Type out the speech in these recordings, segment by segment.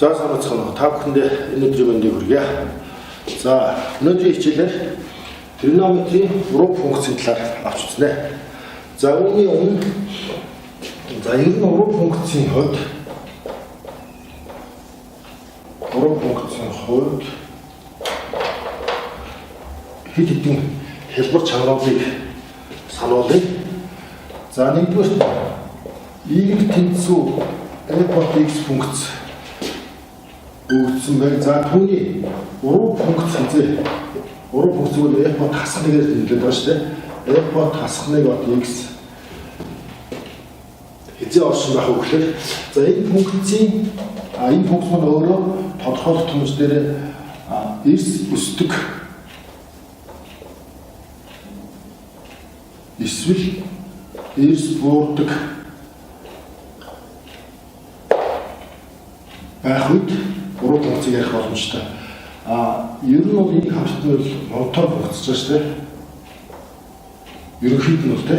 За санацгаана. Та бүхэндээ энэ өдрийн мэндийг хүргье. За өнөөдрийн хичээлээр тригонометрийн уруу функцийн талаар авч үзнэ. За үүний өмнө за ер нь уруу функцийн хувьд хэд хэдэн хэлбэр чанаруудыг сануулъя. За нэгдүгээр y тэнцүү f(x) функц өгөгдсөн байна. За түүний уруу функц хэзээ уруу функц бол f бот хасах нэгээр тэмдэглэдэг байгаа шүү дээ. F бот хасах нэг бот x хэзээ оршин байх вэ гэхээр за энэ функцийн энэ функц маань өөрөө тодорхойлох томж дээр эрс өсдөг эсвэл эрс буурдаг байх үед уруу функцийг ярих боломжтой. Ер нь бол энийг хамтд нь бол монотон функцж байгаа шүү дээ. Ерөнхийд нь бол тэ.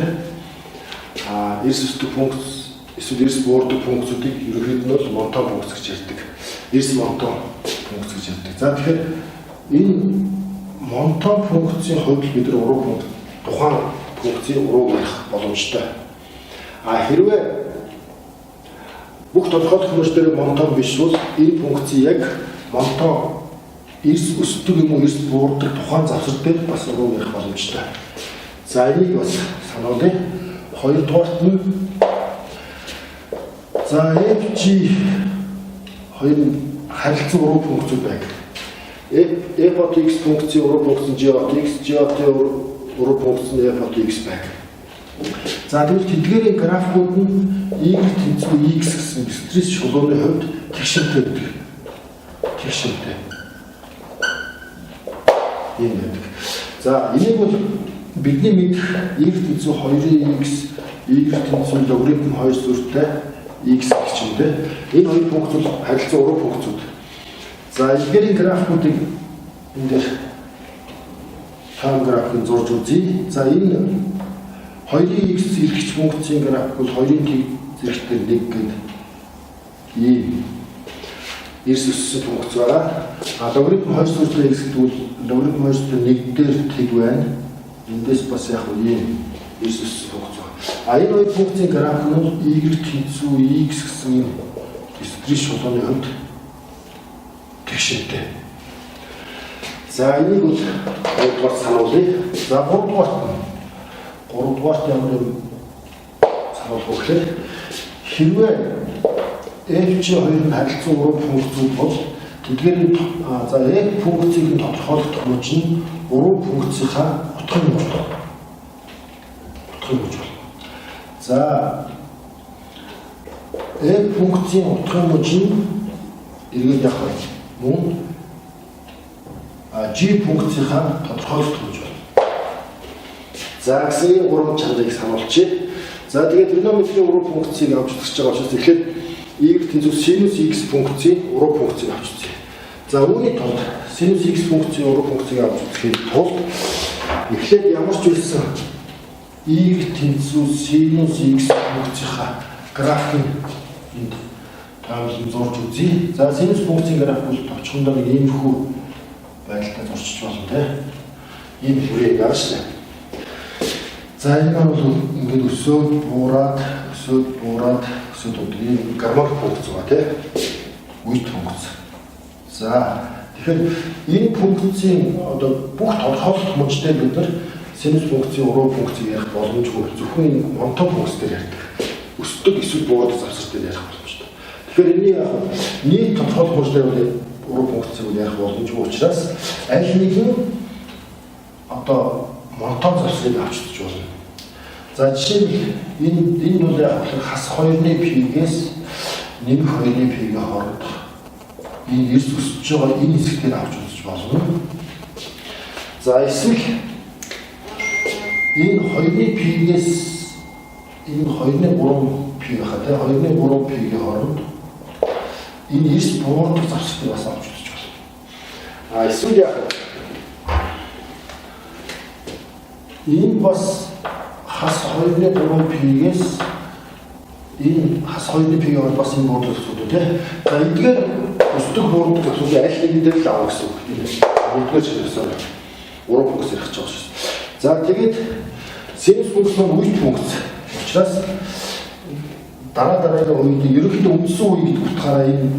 Эрс өсдөг функц эсвэл эрс буурдаг функцүүдийг ерөнхийд нь бол монотон функц гэж ярьдаг. Эрс монотон функц гэж ярьдаг. За тэгэхээр энэ монотон функцийн хувьд бид нар уруу функц тухайн функцийн урууг ярих боломжтой. Хэрвээ бүх тодорхойлох мөч дээр монотон биш бол энэ функц яг монотон эрс өсдөг юм уу эрс буурдаг тухайн завсар дээр бас уруу ярих боломжтой. За энийг бас сануулъя. Хоёрдугаарт нь за fg хоёр харилцан уруу функцүүд байдаг. F от x функцийн уруу функц нь g от x, g от уруу функц нь f от x байдаг. За тэгвэл тэдгээрийн графикууд нь y тэнцүү x гэсэн стресс шулууны хувьд тэгшинтэй байдаг. Тэгшинтэй. Ийм байдаг. За энийг бол бидний мэдэх y тэнцүү 2x, y тэнцүү логарифм 2 сүртэй x гэх юм те. Энэ хоёр функц бол харилцан уруу функцүүд. За эдгээрийн графикуудыг энэ дээр таун графикийг зурж үзье. За энэ 2x илэрхэж функцийн график бол 2-ын тэг зэрэгтэр 1 гэдэг ийм эрс өссөн функц байгаа. Логарифм 2 сүртэй x гэдэг бол логарифм 2 сүртэй 1 дээр тэг байна. Эндээс бас яг ийм эрс өссөн функц байна. Энэ хоёр функцийн график нь бол y тэнцүү x гэсэн ийм стресс шулууны хувьд тэгшинтэй. За энийг бол хоёрдугаар сануулъя. За гуравдугаарт ямар юм сануулах вэ гэхээр хэрвээ fg2 нь харилцан уруу функцүүд бол тэдгээрийн за f функцийг нь тодорхойлох тохиолдолд нь уруу функцийнхаа утгын мөч болно. Утгын мөч болно. За f функцийн утгын мөч нь эргээд яг мөн g функцийнхаа тодорхойлох тохиолдол болно. За гэсэн ийм гурван чанарыг сануулчихъя. За тэгээд тригонометрийн уруу функцийг авч үзэж байгаа учраас эхлээд y тэнцүү синус x функцийн уруу функцийг авч үзье. За үүний тулд синус x функцийн уруу функцийг авч үзэхийн тулд эхлээд ямар ч байсан y тэнцүү синус x функцийнхаа графикийг энд таамаглан зурж үзье. За синус функцийн график бол товчхондоо нэг иймэрхүү байдалтай зурчиж болно те. Ийм хүрээ байгаа шүү дээ. За энэ маань бол ингээд өсөөд буураад өсөөд буураад өсөөд ийм гармоник функц байгаа тий. Үйл функц. За тэгэхээр энэ функцийн одоо бүх тодорхойлолт мөч дээр бид нар синус функцийн уруу функцийг ярих боломжгүй. Зөвхөн энэ монотон функц дээр ярьдаг. Өсдөг эсвэл буурдаг завсар дээр ярих боломжтой. Тэгэхээр энэний яг нийт тодорхойлох мөч дээр бол уруу функцийг ярих боломжгүй учраас аль нэгэн одоо монотон завсрыг авч үзэж болно. За жишээлбэл энэ бол яг хас 2-ны пи-гээс нэмэх 2-ны пи-ийн хооронд энэ эрс өсөж байгаа энэ хэсгээр авч үзэж болно. За эсвэл энэ 2-ны пи-гээс энэ 2-ны 3 пи байхаа тий 2-ны 3 пи-ийн хооронд энэ эрс буурдаг завсрыг бас авч үзэж болно. Эсвэл яг энэ бас хас 2-ны 3 пи-гээс энэ хас 2-ны пи-ийн хооронд бас энэ буурдаг завсрууд тий. За эдгээр өсдөг буурдаг завсрын аль нэгэн дээр л авах гэсэн үг. Нэгдүгээр чанар уруу функц ярих гэж байгаа шүү. За тэгээд синус функц нь үе функц. Учраас дараа дараагийн үед ерөнхийдөө үндсэн үе гэдэг утгаараа энэ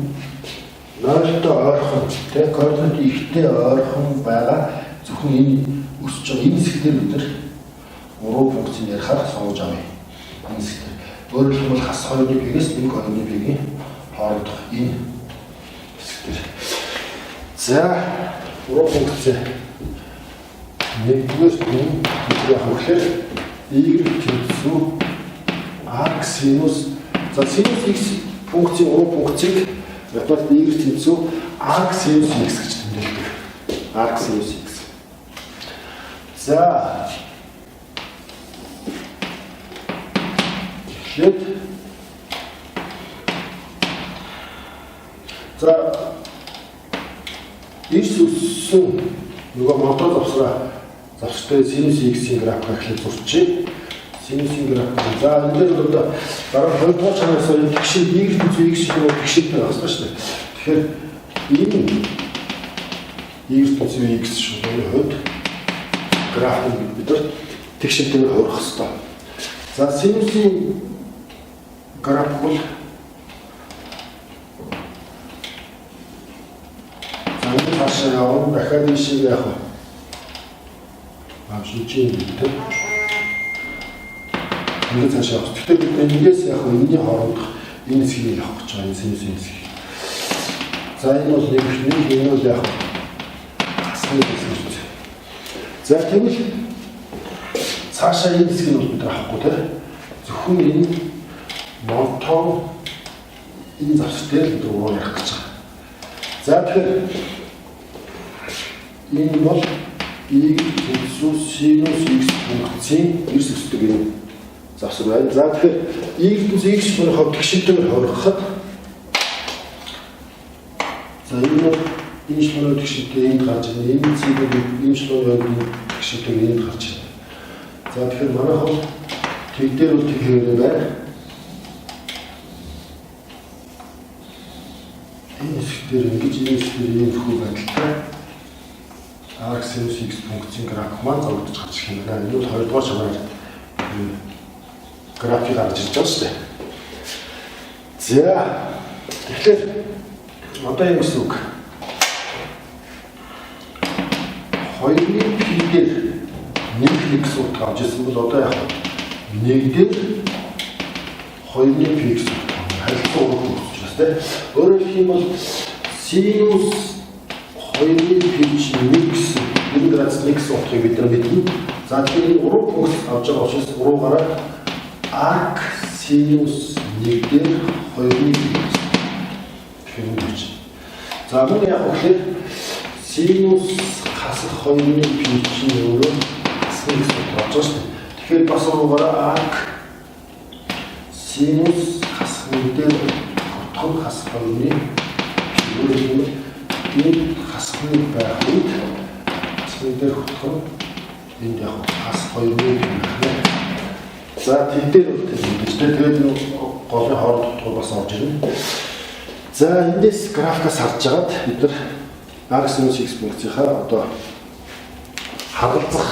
0-той ойрхон тий координат ихтэй ойрхон байгаа зөвхөн энэ өсөж байгаа энэ хэсгээр бид нар уруу функцийг ярихаар сонгож авъя. Энэ хэсгээр. Өөрөөр хэлбэл хас 2-ны пи-гээс 1 2-ны пи-гийн хоорондох энэ хэсгээр. За уруу функц нэгдүгээр нь бид яг хөглөр y тэнцүү arc синус, за синус x функцийн уруу функцийг математикт y тэнцүү arc синус x гэж тэмдэглэдэг. Arc синус x. За тэгэхээр за эрс өссөн нөгөө монтоо завсраа завсартай синус x-ийн график эхлээд зурчээ. Синусийн график. За энэ дээр бол одоо дараа нь хоёрдугаар чанараас энэ тэгшид y тэнцүү x шиг нөгөө тэгшид байх хэрэгтэй шүү дээ. Тэгэхээр энэ y тэнцүү x шугамын хувьд график бид нар тэгшидээр хувирах хэрэгтэй. За синусийн график бол за энэ цаашаа явна, дахиад ийшээ явах вэ? Авшиж гэдэг. Ингээд цаашаа явах. Тэгэхээр бид эндээс яг энэний хоорондох энэ хэсгийг авах гэж байгаа, энэ синусийн хэсгийг. За энэ бол нэг нэг, энэ бол яг хасны хэсэг шүү дээ. За тэгвэл цаашаа энэ хэсгийг бол бид авахгүй тийм. Зөвхөн энэ монтон энэ завсар дээр л бид уруу ярих гэж байгаа. За тэгэхээр энэ бол y тэнцүү синус x функцийн эрс өсдөг энэ завсар байна. За тэгэхээр y тэнцүү x буюу тэгшилтэйгээр хувиргахад за энэ бол энэ шулууны тэгшилтэй энд гарч ирнэ. Энэ цэг энэ шулууны тэгшилтэйгээр энд гарч ирнэ. За тэгэхээр манайх бол тэг дээр бол тэг хэвээр байна. Энэ хэсгээр ингэж энэ хэсгээр ийм хүү байдалтай arc sinus x функцийн график маань зурагдаж гарч ирэх юм байна. Энэ бол хоёрдугаар чанараар график гарч ирж байгаа шүү дээ. За тэгэхээр одоо юм гэсэн үг. 2-ны пи дээр 1 гэсэн утга авч ирсэн бол одоо яг 1 дээр 2-ны пи гэсэн утга харилцан уруу функц учраас тийм. Өөрөөр хэлэх юм бол синус 2-ны пи чинь 1 гэсэн 90 градус 1 гэсэн утгыг бид нар мэднэ. За тэгэхээр энэ уруу функц авч байгаа учраас уруугаараа arc синус 1 дээр 2-ны пи гэсэн. Тэгэхээр энэ гэж. За мөн яг хөглөр синус хасах 2-ны пи чинь өөрөө хасах гэсэн утга авч байгаа шүү дээ. Тэгэхээр бас уруугаараа arc синус хасах 1 дээр хотхон хасах 2-ны пи. Өөрөөр хэлбэл энд хасах 1 байх үед хасах 1 дээр хотхон энд яг хасах 2-ны пи байх нэ. За тэг дээр бол тэг гэж тэ. Тэгээд энэ голын хооронд утгууд бас орж ирнэ. За эндээс графикаас харж агаад бид нар arc sinus x функцийнхаа одоо харгалзах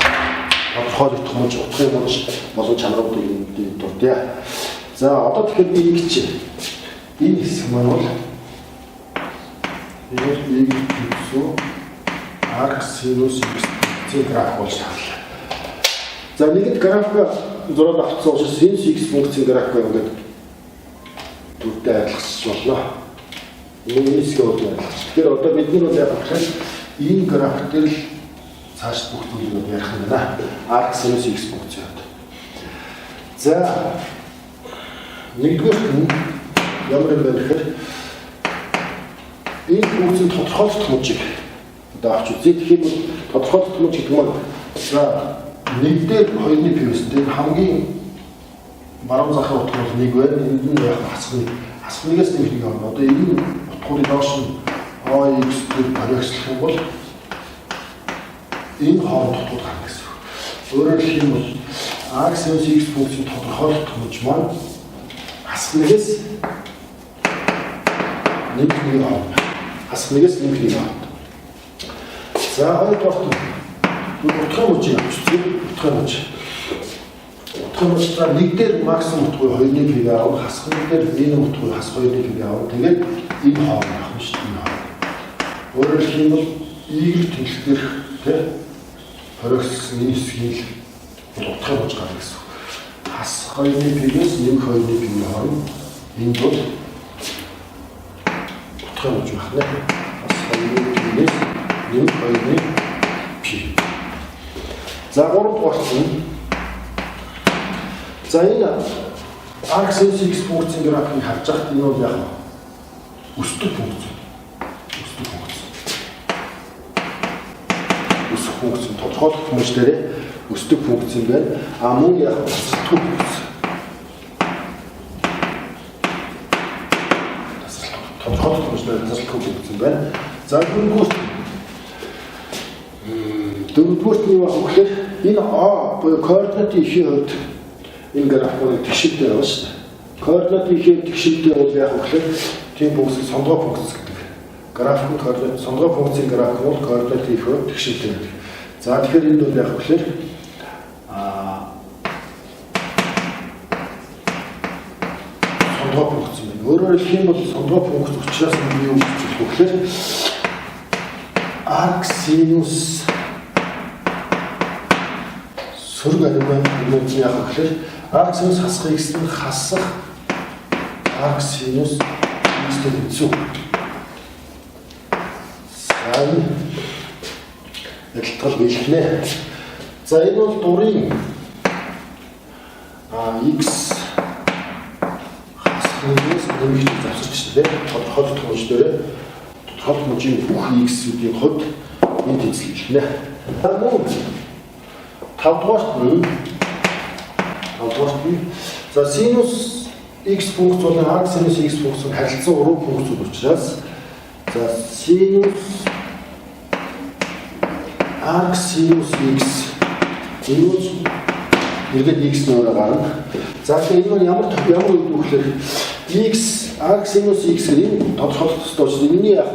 тодорхойлогдох мөн утгын мөн болон чанаруудыг энд дурдъя. За одоо тэгэхээр би ингэж энэ хэсэг маань бол энэ y тэнцүү arc sinus x функцийн график болж тарлаа. За нэгэнт график зураад авчихсан учраас sinus x функцийн график ингээд дүртэй адилхаж болно. Энэ хэсгээ бол адилхаж. Тэгэхээр одоо бид нар бол яг гэхээр энэ график дээр л цааш бүх зүйлийг ярих юм байна. Arc sinus x функцийн хувьд. За нэгдүгээр нь ямар юм бэ гэхээр энэ функцийн тодорхойлолт мужийг одоо авч үзье. Тэгэхээр тодорхойлолт муж гэдэг маань за 1 дээр 2-ны пи байсан. Тэр хамгийн баруун захын утга бол 1 байна. Энд нь яг хасах 1. Хасах 1-ээс нэмэх 1 орно. Одоо энэ утгуудыг доош нь ax дээр проектлох юм бол энэ хооронд утгууд гарна гэсэн үг. Өөрөөр хэлэх юм бол arc sinus x функцийн тодорхойлолт муж маань хасах 1-ээс нэмэх 1 орно. Хасах нэгээс нэмэх нэг хооронд. За хоёрдугаарт нь утгын мужийг авч үзье. Утгын муж. Утгын мужлаар нэг дээр максимум утга 2-ны пи аав, хасах нэг дээр минимум утга хасах 2-ны пи аав. Тэгээд энэ хооронд авах нь шүү дээ. Энэ хооронд. Өөрөөр хэлэх юм бол y тэнхлэг дээрх тий хоригдсон энэ хэсгийг л бол утгын муж гарна гэсэн үг. Хасах 2-ны пи-гээс нэмэх 2-ны пи-ийн хооронд энд бол утгын муж байх нэ. Хасах 2-ны пи-гээс нэмэх 2-ны пи. За гуравдугаарт нь за энэ arc sinus x функцийн графикийг харж байхад энэ бол яг өсдөг функц. Өсдөг функц. Өсөх функц тодорхойлох мөч дээрээ өсдөг функц юм байна. А мөн яг тасралтгүй функц. Тодорхойлох мөч дээр тасралтгүй функц юм байна. За дөрөвдүгüүрт нь юу авах вэ гэхээр энэ O буюу координатын эхийн хувьд энэ графикыг тэгшилтэй байгаа шүү дээ. Координатын эхийн тэгшилтэй бол яг вэ гэхээр тийм функцийг сондгой функц гэдэг. График нь координат сондгой функцийн график бол координатын их хувьд тэгшилтэй байдаг. За тэгэхээр энд бол яг вэ гэхээр сондгой функц юм байна. Өөрөөр хэлэх юм бол сондгой функц учраас нь юу гэж хэлэх вэ гэхээр арк синус сөрөг аргумент нь яг вэ гэхээр арк синус хасах x нь хасах арк синус x-тэй тэнцүү. За энэ адилтгал биелнэ. За энэ бол дурын x хасах нэгээс нэмэх завсарч шүү дээ. Тодорхойлох мөч дээрээ тодорхойлох мөчийн бүх x-үүдийн хувьд энэ тэнцэл биелнэ. За мөн тавдугаарт нь за синус x функц болон арк синус x функц нь харилцан урван функцүүд учраас за синус арк синус x энэ нь эргээд x нөрөө гарна. За тэгэхээр энэ нь ямар ямар үед вэ гэхээр x арк синус x гэх энэ тодорхойлох ёстой учраас энэний яг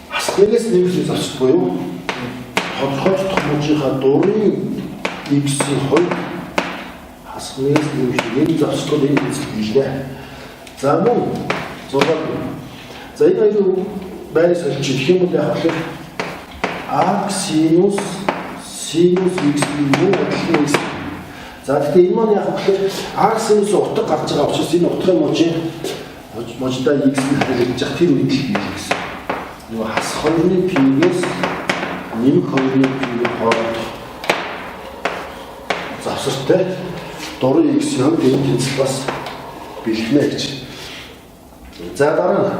хасах нэгээс нэмэх завсарт буюу тодорхойлох мужийнхаа дурын x-ийн хувьд хасах нэгээс нэмэх энэ завсарт энэ тэнцэл биелнэ. За мөн 6. За энэ хоёрын байрыг сольж ирэх юм бол яг тэгэхээр арк синус синус x мөн адилхан x. За гэхдээ энэ маань яг тэгэхээр арк синус утга гарч байгаа учраас энэ утгын мужийн мужидаа x нь харагдаж байгаа тэр үед л биелнэ гэсэн. Нөгөө хасах 2-ны пи-гээс нэмэх 2-ны пи-ийн хооронд завсартай дурын x-ийн хувьд энэ тэнцэл бас бэлгэнэ гэж. За дараа нь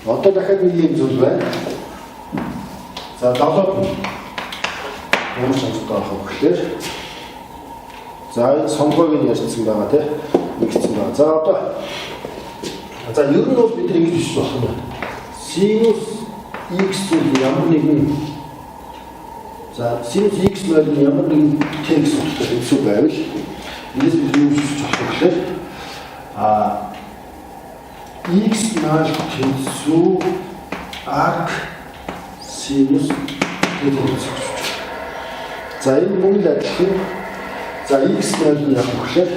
одоо дахиад нэг юм зүйл байна. За долоод нь ямар чанартай авах вэ гэхээр за энэ сонгойг нь ярьсан байгаа тий нэгдсэн байгаа. За одоо за ер нь бол бид ингэж бичиж болох юм байна. Синус x бол ямар нэгэн за синус x нөл нь ямар нэгэн t гэсэн утгатай тэнцүү байвал эндээс бид юу бичиж болох вэ гэхээр x нөл тэнцүү арк синус t тэнцүү. За энэ мөн л адилхан. За x нөл нь яг гэхээр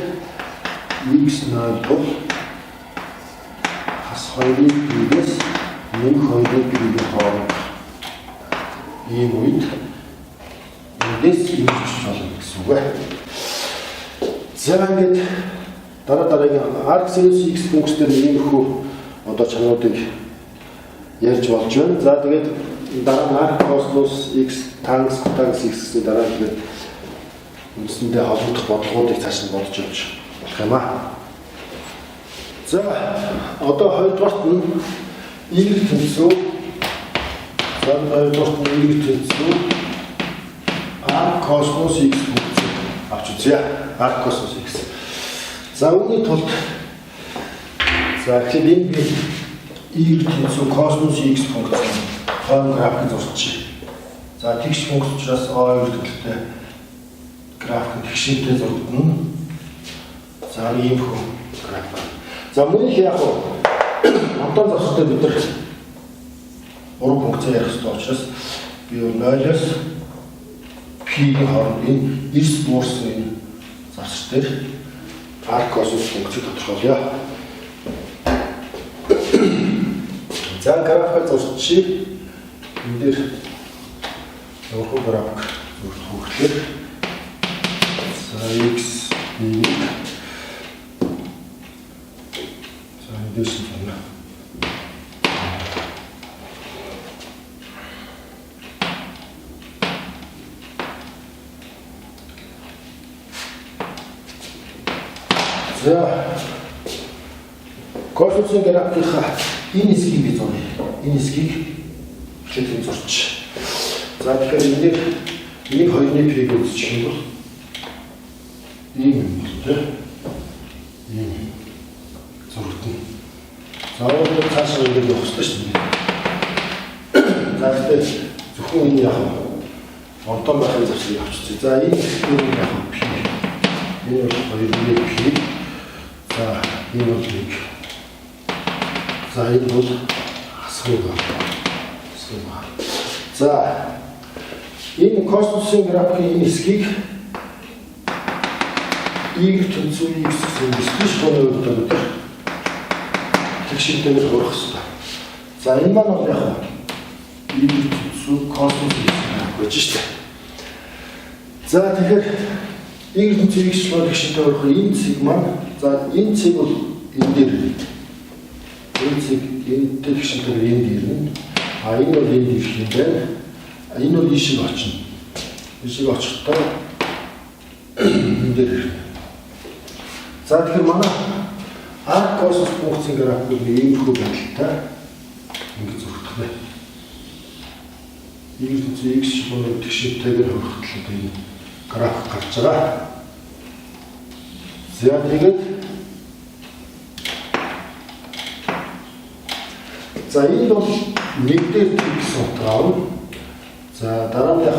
x нөл бол хас 2-ын пи-гээс нэмэх 2-ын пи-ийн хооронд ийм үед эндээс ингэж болно гэсэн үг ээ. За ингээд дараа дараагийн арк синус x функц дээр иймэрхүү одоо чанаруудыг ярьж болж байна. За тэгээд дараа нь арк косинус x тангенс котангенс x гэсэн дараа нь тэгээд үндсэндээ холбогдох бодлогоодыг цааш нь бодож явж болох юм аа. За одоо хоёрдугаарт нь y тэнцүү. За хоёрдугаарт нь y тэнцүү арк косинус x функцийг авч үзье. Арк косинус x. За үүний тулд за тэгэхээр энэ би y тэнцүү косинус x функц тойм график зурчих. За тэгш функц учраас O төгөлтэй график тэгшинтэй зурагдана. За ийм хөө график. За мөн их яг Онтон завсартай бид нар уран функцээ ярих хэрэгтэй учраас би 0-оос p-ийн хооронд энэ эрс буурсан энэ завсар дээр arc косинус функцийг тодорхойлъё. За, графикаар зурчих. Энэ дээр ямар график зурх вэ гэхээр за x, y, за энэ дэш нь байна. За, косинусын графикийнхаа энэ хэсгийг би зуръя. Энэ хэсгийг эхлээд зурч. За, тэгэхээр энэ дээр энийг 2-ны p-г үзчих юм бол ийм юм бол тэ. Ийм зурагдана. За, одоо цаашаа ингэж явах хэрэгтэй шүү дээ. За, тэгэхээр зөвхөн энэ яг онтон байхын завсрыг авчирч. За, энэ хэсгийг яг p. Энэ бол 2-ны p. За, энэ бол 1. За, энэ бол хасхыг ба. Хасхыг ба. За, энэ косинусын графикийн энэ хэсгийг y тэнцүү x гэсэн 9 шувууны үед бид нар тэгшинтэйгээр хөрөх хэрэгтэй. За, энэ маань бол яг y тэнцүү косинус x гэж штэ. За, тэгэхээр y тэнцүү x шувуу тэгшинтэй хөрөх энэ цэг маань, за, энэ цэг бол энэ дээр ирнэ. Энэ цэг энэ тэгшинтэйгээр энд ирнэ. А энэ бол энд ирэх юм байна. Энэ бол ийшээ очино. Ийшээ очихдоо энэ дээр ирнэ. За, тэгэхээр манай arc косинус функцийн график бол иймэрхүү байдалтай ингэж зурагдах нэ. Y тэнцүү x шувууны тэгшинтэйгээр хөрөхтөл энэ график гарч байгаа. За, тэгээд за энд бол нэг дээр тэг гэсэн утга авна. За, дараа нь яг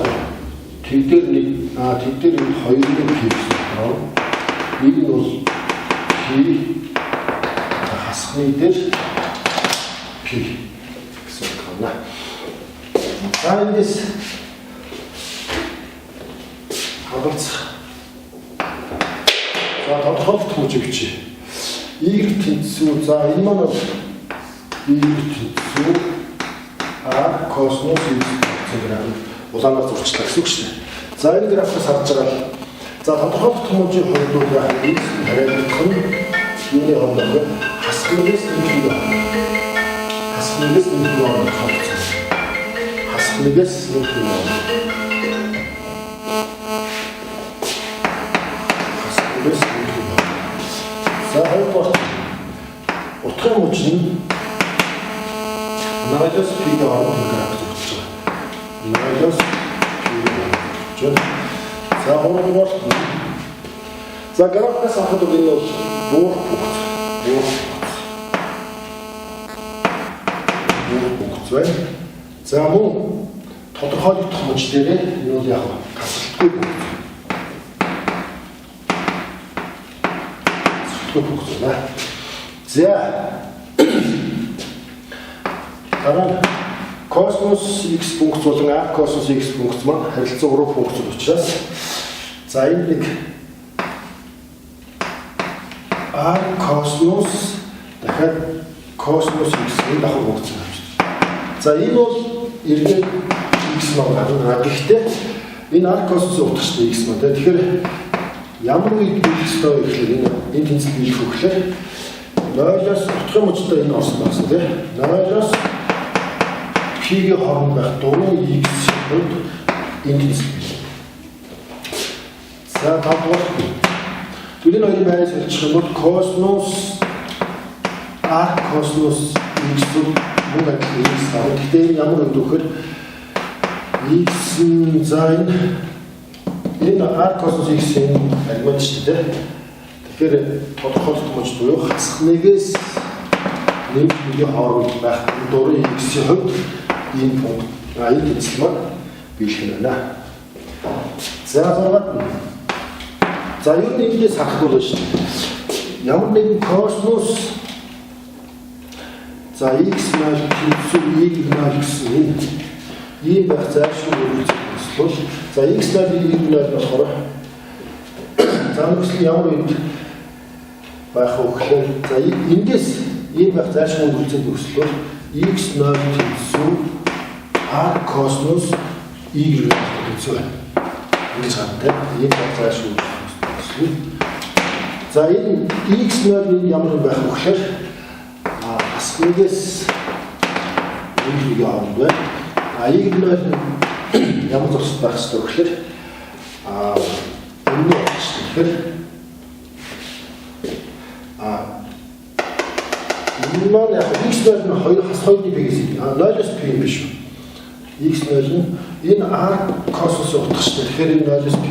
тэг дээр нэг, тэг дээр энэ 2-ны p гэсэн утга авна. Энэ нь бол p хасхны дээр p гэсэн утга авна. За, эндээс хадгалцах. За, тодорхойлох мужиг бичье. Y тэнцүү, за, энэ маань бол y тэнцүү arc косинус x гэсэн график улаанаар зурчлаа гэсэн үг шүү дээ. За, энэ графикаас харж байгаа л, за, тодорхойлох мужийн хувьд бол яг x тариалагдах нь юуны хооронд вэ? Хасах нэгээс нэмэх нэг. Хасах нэгээс нэмэх нэг хооронд тодорхойлогдсон. Хасах нэгээс нэмэх нэг хооронд. Хасах нэгээс нэмэх нэг. За, хоёрдугаар утгын муж нь 0-оос p-ийн хооронд энэ график зурж байгаа. 0-оос p-ийн хооронд зурж байна. За, гуравдугаар, за, графикаас харахад бол энэ бол буурах функц. Буурах функц. Буурах функц байна. За, мөн тодорхойлогдох муж дээрээ энэ бол яг гасралтгүй функц. Гасралтгүй функц байна. За, дараа нь косинус x функц болон arc косинус x функц маань харилцан уран функцүүд учраас, за, энэ нэг arc косинус дахиад косинус x энэ давхар функц авч. За, энэ бол эргээд x маань гарна. Гэхдээ энэ arc косинусын утга шүү дээ x маань. Тэгэхээр ямар үед биелэх ёстой вэ гэхээр энэ тэнцэл биелэх үү гэхээр 0-оос утгын мужтай энэ орсон байсан тийм 0-оос p-ийн хооронд байх 4x-ийн хувьд энэ тэнцэл биелнэ. За, тавдугаар. Тэр энэ хоёрын байрыг соличих юм бол косинус arc косинус x мөн адил x гарна. Гэхдээ энэ ямар үед вэ гэхээр x нь, за, энэ arc косинус x-ийн аргумент шүү дээ. Тэгэхээр тодорхойлолт муж буюу хасах нэгээс нэг нэгийн хооронд байх 4x-ийн хувьд энэ пункт, энэ тэнцэл маань биелэх нь байна. За, зургаад нь. За, ер нь эндээс харах бол шүү дээ. Ямар нэгэн косинус за x0 тэнцүү y0 гэсэн энэ ийм байх зайлшгүй өргөлцөх нөхцөл. За x0 y0 болохоор за нөхцөл ямар үед байх вэ гэхээр за эндээс ийм байх зайлшгүй өргөлцөх нөхцөл бол x0 тэнцүү r косинус y тэнцүү байна. Ингэж гарна тийм. Ийм байх зайлшгүй нөхцөл. За энэ x0 нь ямар байх вэ гэхээр хасах нэгээс нэг хооронд байна. А y0 нь ямар зочид байх ёстой вэ гэхээр өмнө байх ёстой. Тэгэхээр энэ маань яг x0 нь 2 хас 2-ны p-гээс 0-оос p биш үү? x0 нь энэ r косинусын утга шүү дээ. Тэгэхээр энэ 0-оос p.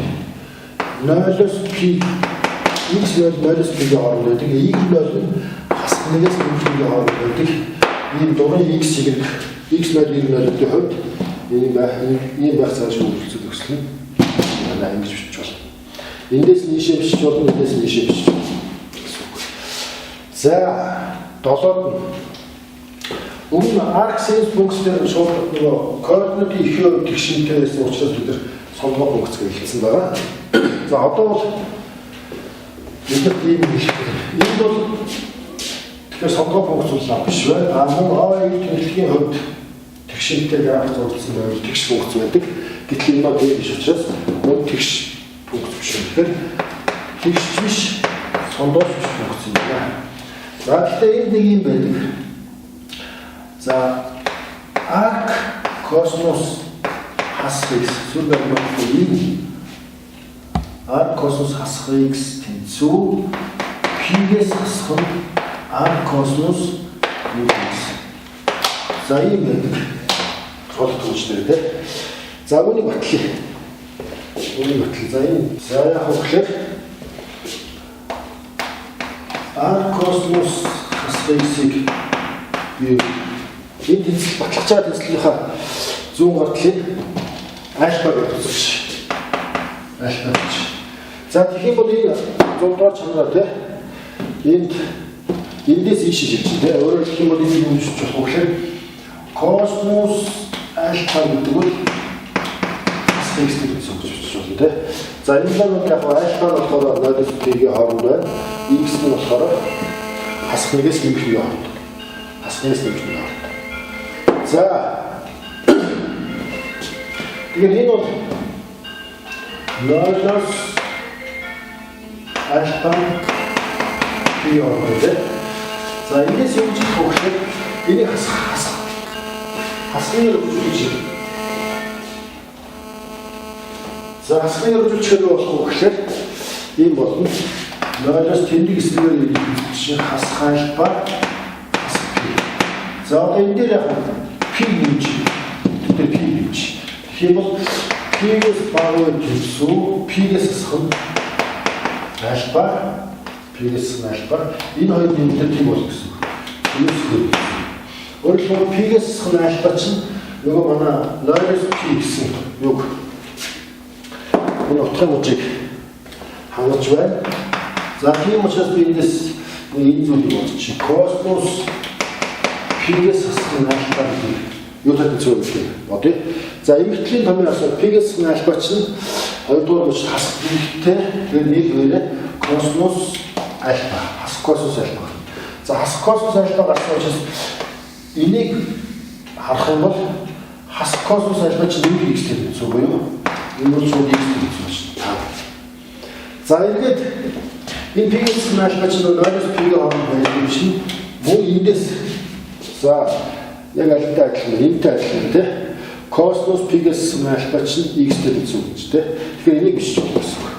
0-оос p x0 0-оос p-ийн хооронд байдаг. Y0 нь хасах нэгээс нэгний хооронд байдаг. Ийм дурын x y x0 y0-ийн хувьд ийм байх цааш үргэлжлэх нөхцөл нь манай ингэж бичиж болно. Эндээс нийшээ бичиж болно, эндээс нийшээ бичиж болно гэсэн үг. За долоод нь өмнө arc sinus функц дээр шууд нөгөө координатын эхийн хувьд тэгшинтэй байсан учраас бид нар сондгой функц гэж хэлсэн байгаа. За одоо бол бид нар ийм хэлэх. Энд бол тэгэхээр сондгой функц бол биш байна. А мөн А тэнхлэгийн хувьд тэгшинтэй граф зурагдсан байвал тэгш функц байдаг. Гэтэл энэ маань тийм биш учраас мөн тэгш функц биш. Тэгэхээр тэгш биш, сондгой биш функц юм байна. За гэхдээ энд нэг юм байдаг. За arc косинус хасах x сүр баримттай ийм arc косинус хасах x тэнцүү p-гээс хасах нь arc косинус x. За ийм байдаг. Гол төвчтэй тий. За үүнийг батлая. Үүнийг батлая. За энэ за яах вэ гэхээр arc косинус хасах x-ийг би энэ тэнцэл батлах чаа тэнцлийнхаа зүүн гар талыг альфа гэж үзэж. Альфа гэж. За тэгэх юм бол энэ 100 дугаар чанараа тий. Энд эндээс ийшээ шилжин тий. Өөрөөр хэлэх юм бол энийг юу гэж болох вэ гэхээр косинус альфа гэдэг бол хасах x гэж сонгож бичиж болно тий. За энэ маань яг альфа нь болохоор 0-аас p-ийн хооронд байна. X нь болохоор хасах нэгээс нэмэх нэгийн хооронд. Хасах нэгээс нэмэх нэгийн хооронд. За тэгэхээр энэ бол 0-оос альфа p хооронд тий. За эндээс юу гэж хэлэх вэ гэхээр энийг хасах хасах хасхыг өргөжүүлж. За хасхыг өргөжүүлэхээр юу болох вэ гэхээр ийм болно. 0-оос тэндэг эсрэгээр чинь хасах альфа хасах p. За одоо энэ дээр яг p нэмж тэр p нэмж. Тэгэх юм бол p-гээс бага тэнцүү p-гээс хасах нь альфа p-гээс хасах нь альфа энэ хоёр нэмэлтээр тийм болно гэсэн үг. Плюс хөө. Өөрөөр хэлбэл p-гээс хасах нь альфа чинь нөгөө манай 0-оос p гэсэн юг энэ утгын мужийг хангаж байна. За тийм учраас би эндээс энэ зүйлийг бодчих. Косинус p-гээс хасах нь альфа гэдэг юутай тэнцүү гэдгийг бодъё. За эмэгтлийн томьёо асуу p-гээс хасах нь альфа чинь хоёрдугаар мөч хасах нэгтэй тэгээд нэг хоёроо косинус альфа хасах косинус альфа. За хасах косинус альфа гарсан учраас энийг харах юм бол хасах косинус альфа чинь нэмэх x-тэй тэнцүү буюу энэ бол шууд x-тэй тэнцүү шүү дээ. За ингээд энэ p-гээс альфа чинь 0-оос p-ийн хооронд байж юм чинь мөн эндээс за яг альтай адилхан энэтэй адилхан тий. Косинус p-гээс альфа чинь x-тэй тэнцүү гэж тий. Тэгэхээр энийг бичиж болно гэсэн үг.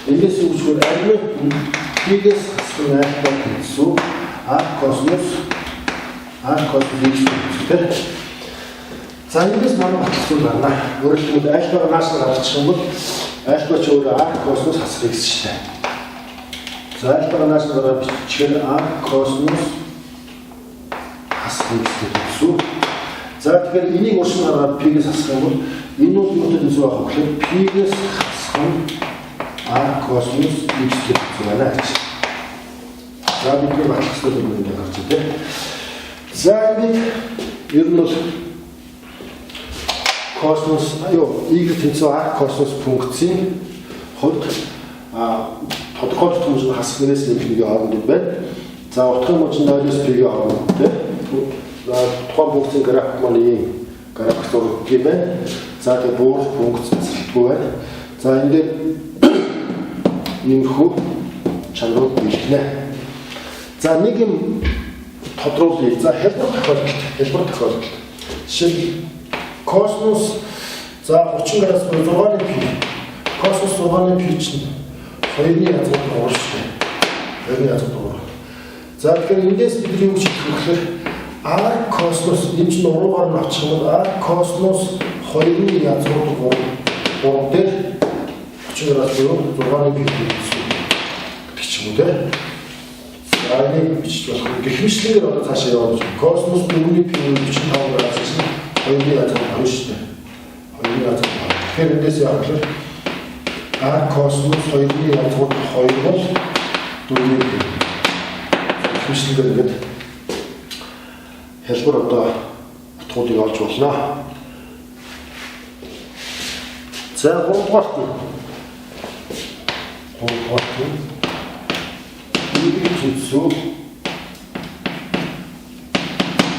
Эндээс юу гэж вэ? Арми p-гээс хасах альфа тэнцүү r косинус x тэнцүү тий. За эндээс манай батлах зүйл гарна. Өөрөөр хэлбэл альфаг нааш нь гаргачих юм бол альфа ч өөрөө r косинус хасах x шүү дээ. За альфаг нааш нь гаргаад бичихээр r косинус хасах x тэнцүү. За тэгэхээр энийг уршин гаргаад p-гээс хасах юм бол энэ бол юутай тэнцүү байх вэ гэхээр p-гээс хасах нь r косинус x тэнцүү байна гэж. За бидний батлах зүйл юм ингэ гарч ирдэ. За, ингээд ер нь бол косинус y тэнцүү arc косинус функцийн хувьд тодорхой тутамж нь хасах нэрээс нэмэх нэгийн хооронд юм байна. За, утгын мууч нь 0-оос p-ийн хооронд, тийм. За, тухайн функцийн график маань ийм график зурагддаг юм байна. За, тэгээ буурах функц тасралтгүй байна. За, энэ дээр иймэрхүү чанарууд биелнэ. За, нэг юм тодруулъя. За, хялбар тохиолдолд, хялбар тохиолдолд. Жишээ нь косинус, за, 30 градус буюу 6-ны пи. Косинус 6-ны пи чинь 2-ны язгуур 3 шүү дээ. 2-ны язгуур 3. За, тэгэхээр эндээс бид юу гэж хэлэх вэ гэхээр arc косинус энэ чинь уруугаар нь авчих юм бол arc косинус 2-ны язгуур 3 3 дээр 30 градус буюу 6-ны пи гэсэн гэдэг ч юм уу, те. За, энийг бичиж болох. Гэх мэтчилэнгээр одоо цаашаа яваад байна. Косинус 4-ний пи 45 градус чинь 2-ны язгуур 2 шүү дээ. 2-ны язгуур 2. Тэгэхээр эндээс яах вэ? Arc косинус 2-ны язгуур 2 бол 4-ний пи. Гэх мэтчилэнгээр ингээд хялбар одоо утгуудыг олж болно. За, 3 дугаарт нь 3 дугаарт нь y тэнцүү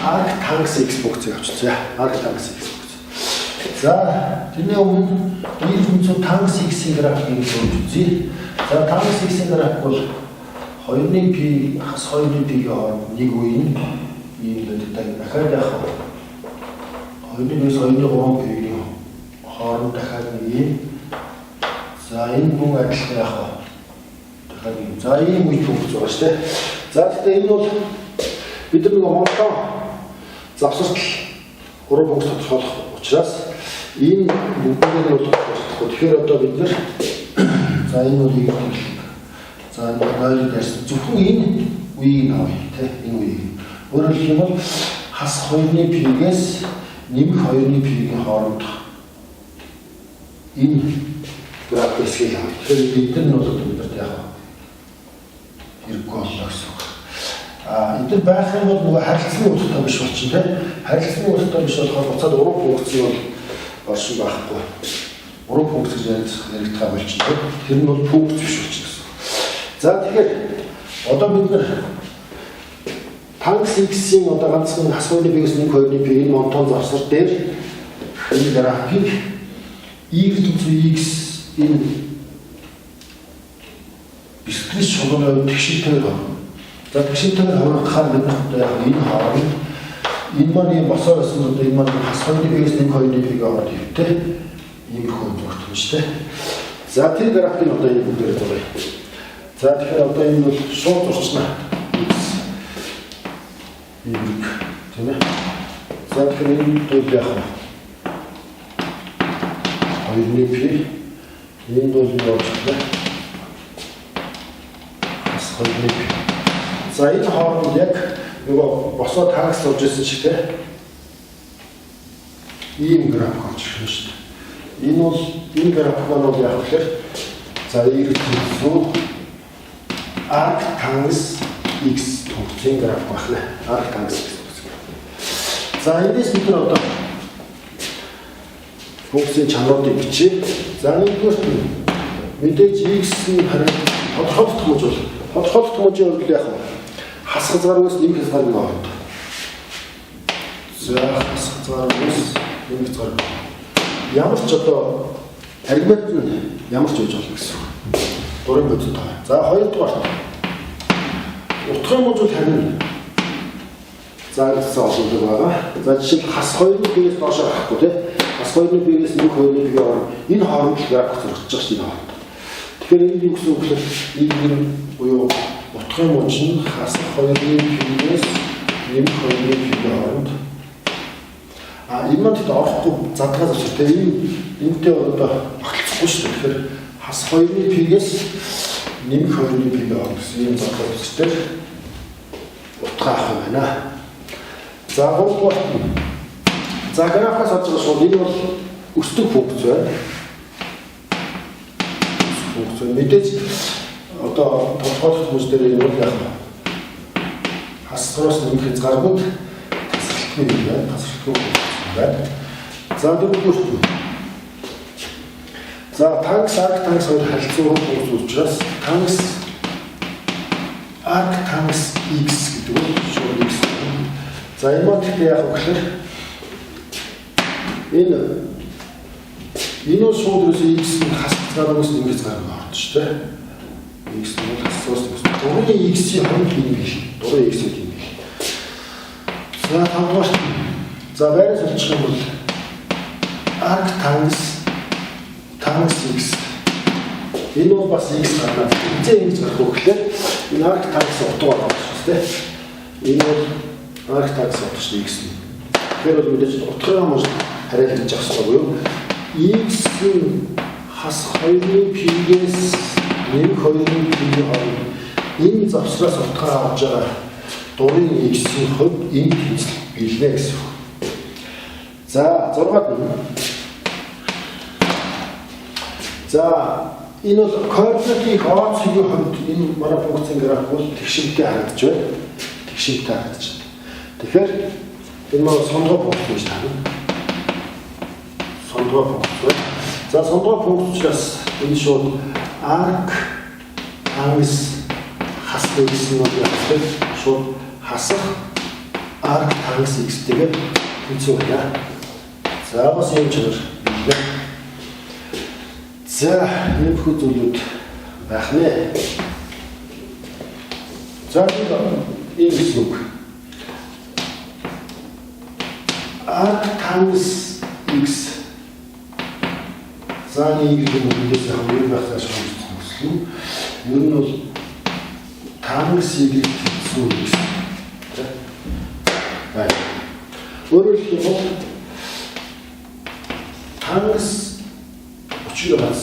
arc тангенс x функцийг авчихсан. Arc тангенс x функц. За, тэрний өмнө y тэнцүү тангенс x-ийн графикийг зурж үзье. За, тангенс x-ийн график бол 2-ны p хас 2-ны p-ийн хооронд нэг үе нь ийм байдаг. Дахиад яах вэ? 2-ны 1-ээс 2-ны 3 p-ийн хооронд дахиад нэг ийм. За, энэ мөн адилхан яах вэ? Дахиад нэг. За, ийм үе функц байгаа шүү дээ. За, гэхдээ энэ бол бид нар нэг монотон завсартал уруу функц тодорхойлох учраас энэ бүгдээр нь бол тодорхойлохгүй. Тэгэхээр одоо бид нар, за, энэ бол y тэнцүү. За, энэ 0-ыг дайрсан. Зөвхөн энэ үеийг авъя, тий, энэ үеийг. Өөрөөр хэлэх юм бол хас 2-ны p-гээс нэмэх 2-ны p-ийн хооронд энэ график хэсгийг авъя. Тэгэхээр эдгээр нь бол биднэрт яг хэрэггүй боллоо гэсэн үг. А эдгээр байх юм бол нөгөө харилцаны утгатай биш болчихно, тий. Харилцаны утгатай биш болохоор буцаад уруу функц нь бол оршин байхгүй. Уруу функц гэж яригдах болчихно, тий. Тэр нь бол функц биш болчихно гэсэн. За, тэгэхээр одоо бид нар тангенс x-ийн одоо ганцхан хас 2-ны p-гээс 1 2-ны p энэ монотон завсар дээр энэ графикийг y тэнцүү x энэ бистрис чулууны хувьд тэгшинтэйгээр ховно. За, тэгшинтэйгээр ховорогдохоор бид нар одоо яг энэ хооронд энэ маань ийм босоор байсан одоо энэ маань хас 2-ны p-гээс 1 2-ны p-ийн хооронд хэвтэй иймэрхүү зурагт шүү дээ. За, тэр графикийг одоо энэ бүгдээрээ зуръя. За, тэгэхээр одоо энэ бол шууд зурчна. X Y, тийм ээ. За, тэгэхээр энэ бол яг 2-ны p, энд бол юу болж байна? Хас 2-ны p. За, энэ хооронд яг нөгөө босоо тангенс зурж ирсэн шиг, те, ийм график орж ирнэ шүү дээ. Энэ бол энэ график маань бол яг гэхээр, за, y тэнцүү arc тангенс x функцийн график байна. Arc тангенс x функц. За, эндээс бид нар одоо функцийн чанаруудыг бичье. За, нэгдүгээрт нь мэдээж x-ийн харин тодорхой тутамж бол тодорхой тутамжийн хувьд яг хас хязгааргүйс нэмэх хязгааргүй хооронд. За, хас хязгааргүйс нэмэх хязгааргүй. Ямар ч одоо аргумент нь ямар ч байж болно гэсэн үг. Дурын бодит тоо. За, хоёрдугаарт утгын мууч бол харин заагдсан олондог байгаа. За, жишээл хас 2-ны p-гээс доош гарахгүй, тий. Хас 2-ны p-гээс нэмэх 2-ны p-ийн хооронд, энэ хооронд л график зурагдаж байгаа шүү дээ, энэ хооронд. Тэгэхээр энэ юу гэсэн үг вэ? Энэ буюу утгын мууч нь хас 2-ны p-гээс нэмэх 2-ны p-ийн хооронд. А энэ маань тэгэд орохгүй задгаа завсар, тий. Энэ энэтэй одоо багтлахгүй шүү дээ. Тэгэхээр хас 2-ны p-гээс нэмэх 2-ны p-ийн хооронд гэсэн ийм задгаа завсар дээр утга авах юм байна. За, гуравдугаарт нь, за, графикаас харж байгаа шууд энэ бол өсдөг функц байна. Функц байна. Мэдээж одоо тодорхойлох хүмүүс дээр энэ бол яг хасгаас нэмэх хязгааргүйд Тасралтгүй юм байна. Тасралтгүй байна. За дөрөвдүгээр. За тангс арк тангс хоёр харилцан уран функц учраас тангс арк тангс x гэдэг нь шууд x. За энэ маань тэгэхээр яах вэ гэхээр энэ бол шууд ерөөсөө x нь хас гаруйс нэмэх гаруй ордог шүү дээ. X нь бол хасаас дурын x-ийн хувьд энэ биш. Дурын x-ийн юм биш. За тавдугаар. За байраа солих юм бол арк тангс тангс x. Энэ бол бас x гарнаа. Эзэн ингэж гарах уу гэхээр энэ арк тангс утга байгаа шүү дээ. Энэ бол арк тангс утга шүү x нь. Тэгэхээр бол мэдээж утгыг мөн хариалж явах хэрэгтэй буюу x-ийн хас 2-ын p-гээс нэмэх 2-ын p-ийн хооронд энэ завсраас утгаа авч байгаа дурын x-ийн хувьд энэ тэнцэл биелнэ гэсэн үг. За 6-ад нь. За энэ бол координатын О цэгийн хувьд энэ манай функцийн граф бол тэгшимтэй харагдаж байна. Тэгшимтэй харагдаж байна. Тэгэхээр энэ маань сонгоо функц гэж таарна. Сондгой функц байна. За сондгой функц учраас энэ шууд арк тангс хас x нь бол яг шууд хасах арк тангс x-тэйгээр тэнцүү байна. За бас ийм чанар билээ. За ийм хүү зүйлүүд байх нэ. За ийм гэсэн үг. Арк тангс x. За нэг юм үгээс яг үйл байх цааш хүслэн. Ер нь бол тангс y тэнцүү x. Байна. Өөрөөр хэлбэл тангс 30 градус.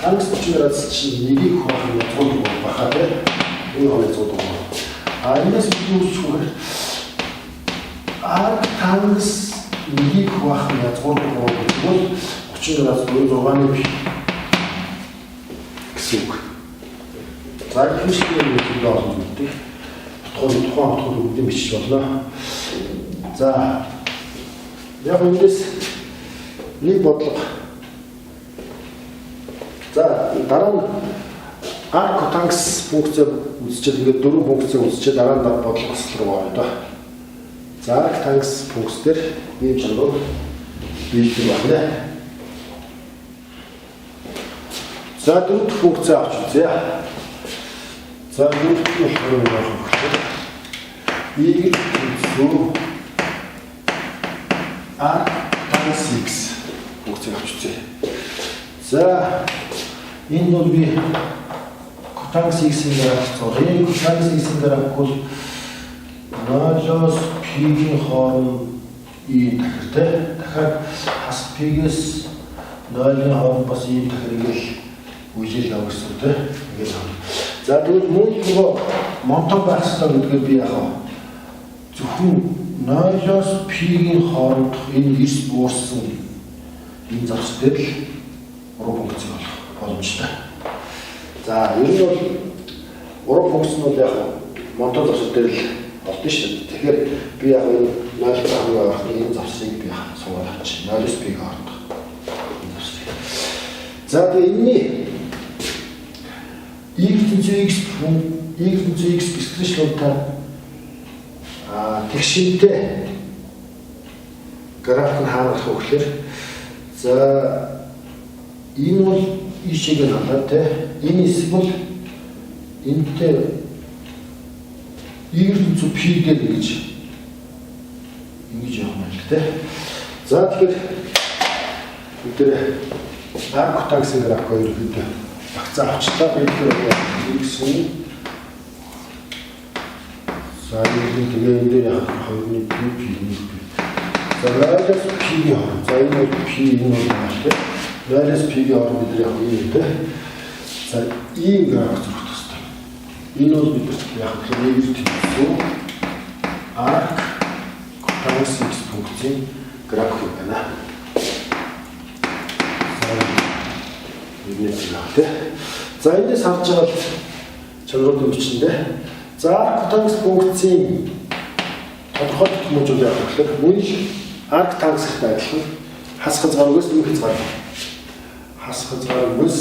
Тангс 30 градус чинь нэгийг хуваах нь 100 баха тий. Энэ хоёр 100. А энэс бид юу үүсэх вэ? Арк тангс нэгийг хуваах нь 100 гэдэг бол 30 градус буюу 6-ны пи гэсэн үг. За ихэвчлэн нэг олон зүйлтэй. Тухайн утгууд бүгдийг бичиж болно. За яг эндээс нэг бодлого. За дараа нь арк котангс функцийг үзчихэд ингээд дөрвөн функцийг үзчихэд дараа нь бодлого асуулт руу орё доо. За арк тангс функц дээр ийм чанар биелдэг байна. За дөрөв дэх функцээ авч үзье. За дөрөв дэх нь болохоор юу байх вэ гэхээр y тэнцүү арк тангс x функцийг авч үзье. За энд бол би котангс x-ийн график зуръя. Котангс x-ийн график бол 0-оос p-ийн хооронд ийм тахир те. Дахиад хас p-гээс 0-ын хооронд бас ийм тахир ингээл үеэл явах гэсэн те. Ингээл авна. За тэгвэл мөн нөгөө монтон байх ёстой гэдгээр би яг зөвхөн 0-оос p-ийн хоорондох энэ эрс буурсан энэ завс дээр л уран функцийг олох боломжтой. За ер нь бол уран функц нь бол яг монтон завс дээр л олдно шүү дээ. Тэгэхээр би яг энэ 0-тай хамгийн ойрхон энэ завсыг би суугаад авчих. 0-оос p-ийн хоорондох энэ завсыг. За тэгээ энэний y тэнцүү x функ y тэнцүү x бэскрэшлүүнтэй тэгшинтэй график нь хаана гарах вэ гэхээр за энэ бол ийшээгээ халаад те энэ хэсэг бол энэтэй y тэнцүү p дээр ингэж явах юм л те. За тэгэхээр бид нэр арк таксын график хоёр хэд багцаа авчлаа. Би тэгэхээр x нь за энэ тэгээ энэ дээр яах 2-ны p p-ний p. За 0-аас p-ийн хооронд. За энэ бол p энэ бол маш те. 0-аас p-ийн хооронд бид нар яг ийм те. За ийм график зурах хэрэгтэй. Энэ бол бид нар яг тэгэхээр y тэнцүү арк котангс x функцийн график юм байна. За энэ нэг тий. За эндээс харж байгаа л чанарууд бичэндээ. За арк котангс функцийн Тодорхойлогдох мужууд яах вэ гэхээр мөн л арк тангстай адилхан хас хязгааргүйс нэмэх хязгаар. Хас хязгааргүйс